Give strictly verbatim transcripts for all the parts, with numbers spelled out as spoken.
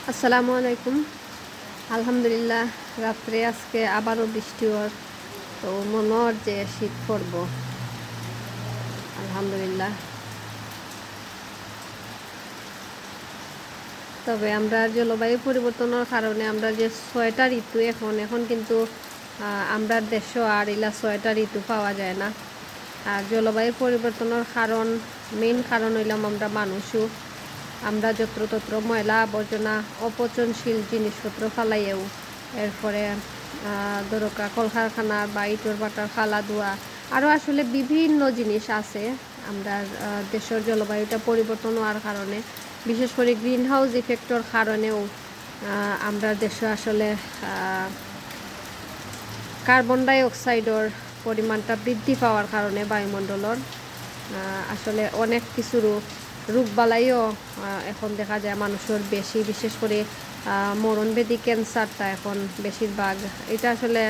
আসসালামু আলাইকুম। আলহামদুলিল্লাহ, রাত্রে আজকে আবারও বৃষ্টি অর, তো মনে অর যে শীত পড়বো। আলহামদুলিল্লাহ। তবে আমরা জলবায়ু পরিবর্তনের কারণে আমরা যে ছয়টা ঋতু এখন, এখন কিন্তু, আহ, আমরার দেশও আর ইলা ছয়টা ঋতু পাওয়া যায় না। আর জলবায়ু পরিবর্তনের কারণ, মেইন কারণ অইলাম আমরা মানুষও। আমরা যত্রতত্র ময়লা আবর্জনা, অপচনশীল জিনিসপত্র ফালাইয়াও, এরপরে, আহ, ধরো কা-, কলকারখানা বা ইটর ভাটার কালা ধোঁয়া, আরও আসলে বিভিন্ন জিনিস আছে। আমরার, আহ, দেশর জলবায়ুটা পরিবর্তন অওয়ার কারণে, বিশেষ করি গ্রিন হাউস ইফেক্টর কারণেও, আহ, আমরার দেশো আসলে, আহ, কার্বন ডাই অক্সাইডর পরিমাণটা বৃদ্ধি পাওয়ার কারণে বায়ুমণ্ডলর, আহ, আসলে অনেক কিছু রোগ, রোগ বালাইও, আহ, এখন দেখা যায় মানুষর বেশি, বিশেষ করি, আহ, মরণ ব্যাধি ক্যান্সারটা এখন বেশিরভাগ। এটা আসলে,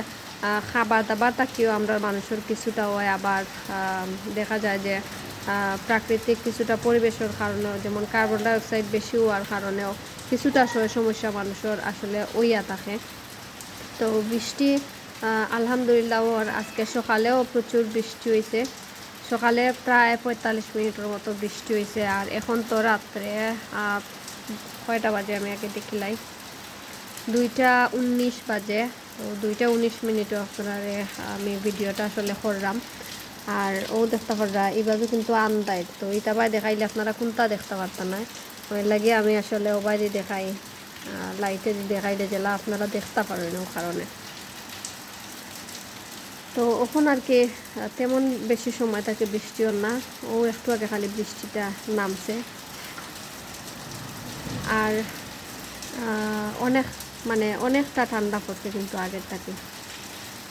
আহ, খাবার দাবার থাকিও আমরার মানুষর কিছুটা অয়, আবার, আহ, দেখা যায় যে, আহ, প্রাকৃতিক কিছুটা পরিবেশর কারণেও, যেমন কার্বন ডাই অক্সাইড বেশি অওয়ার কারণেও কিছুটা আসলে সমস্যা মানুষর আসলে অইয়া থাকে। তো বৃষ্টি, আহ, আলহামদুলিল্লাহ অর, আজকে সকালেও প্রচুর বৃষ্টি অইছে। সকালে প্রায় পঁয়তাল্লিশ মিনিটর মতো বৃষ্টি অইছে, আর এখন তো রাত্রে, আহ, কয়টা বাজে আমি আগে দেখিলাই, দুইটা উনিশ বাজে। তো দুইটা উনিশ মিনিটও আপনারারে আমি ভিডিওটা আসলে করলাম। আর অউ দেখতা পাররা, ইবাজু কিন্তু আন্দাইর, তো ইতা বায় দেখাইলে আপনারা কুনটা দেখতা পারতা নায়, অউ লাগি আমি আসলে অউ বায়দি দেখাই, আহ, লাইটেদি দেখাইলে যেলা আপনারা দেখতা পারইন অউ কারণে। তো অখন আর কি, আহ, তেমন বেশি সময় থাকি বৃষ্টি অর না, অউ একটু আগে খালি বৃষ্টিটা নামছে। আর, আহ, অনেক, মানে, অনেকটা ঠান্ডা পড়ছে কিন্তু আগের থাকি।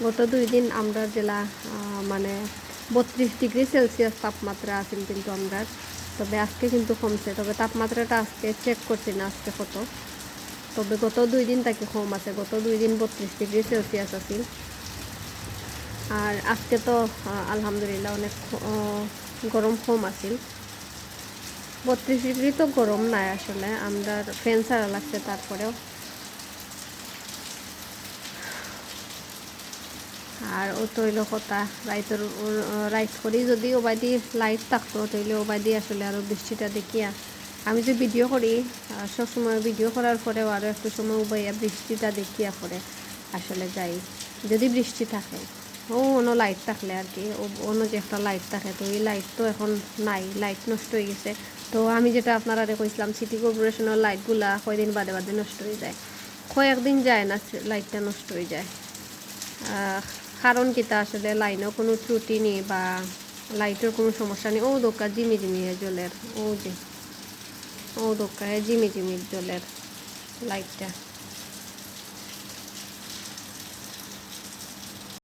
গত দুই দিন আমরার যেলা, আহ, মানে, বত্রিশ ডিগ্রি সেলসিয়াস তাপমাত্রা আছিল কিন্তু আমরার, তবে আজকে কিন্তু কমছে। তবে তাপমাত্রাটা আজকে চেক করছি না আজকে কত, তবে গত দুই দিন থাকি কম আছে। গত দুই দিন বত্রিশ ডিগ্রি সেলসিয়াস আছিল। আর আজকে তো, আহ, আলহামদুলিল্লাহ অনেক ক-, আহ, গরম কম আছিল। বত্রিশ ডিগ্রি তো গরম নায় আসলে, আমরার ফ্যান ছাড়া লাগছে তারপরেও। আর অউ তো অইলো কথা, রাইতর, আহ, রাইত করি যদি অউ বায়দি লাইট থাকতো, তাইলে অউ বায়দি আসলে আরও বৃষ্টিটা দেখিয়া, আমি যে ভিডিও করি, আহ, সবসময় ভিডিও করার পরেও আরও একটু সময় উবাইয়া বৃষ্টিটা দেখিয়া পরে আসলে যাই, যদি বৃষ্টি থাকে। অউ অনো লাইট থাকলে আর কি, অউ অনো যে একটা লাইট থাকে, তো ই লাইট তো এখন নাই, লাইট নষ্ট অই গেছে। তো আমি যেটা আপনারারে কইছিলাম, সিটি কর্পোরেশনর লাইটগুলা কয়দিন বাদে বাদে নষ্ট অই যায়, কয়েকদিন যায় না, লাইটটা নষ্ট অই যায়। আহ, কারণ কিতা আসলে, লাইনও কুনু ত্রুটি নি বা লাইটর কুনু সমস্যা নি। অউ দোক্কা জিমি জিমি জ্বলের, অউ যে, অউ দোক্কা হে জিমি জিমি জ্বলের লাইটটা।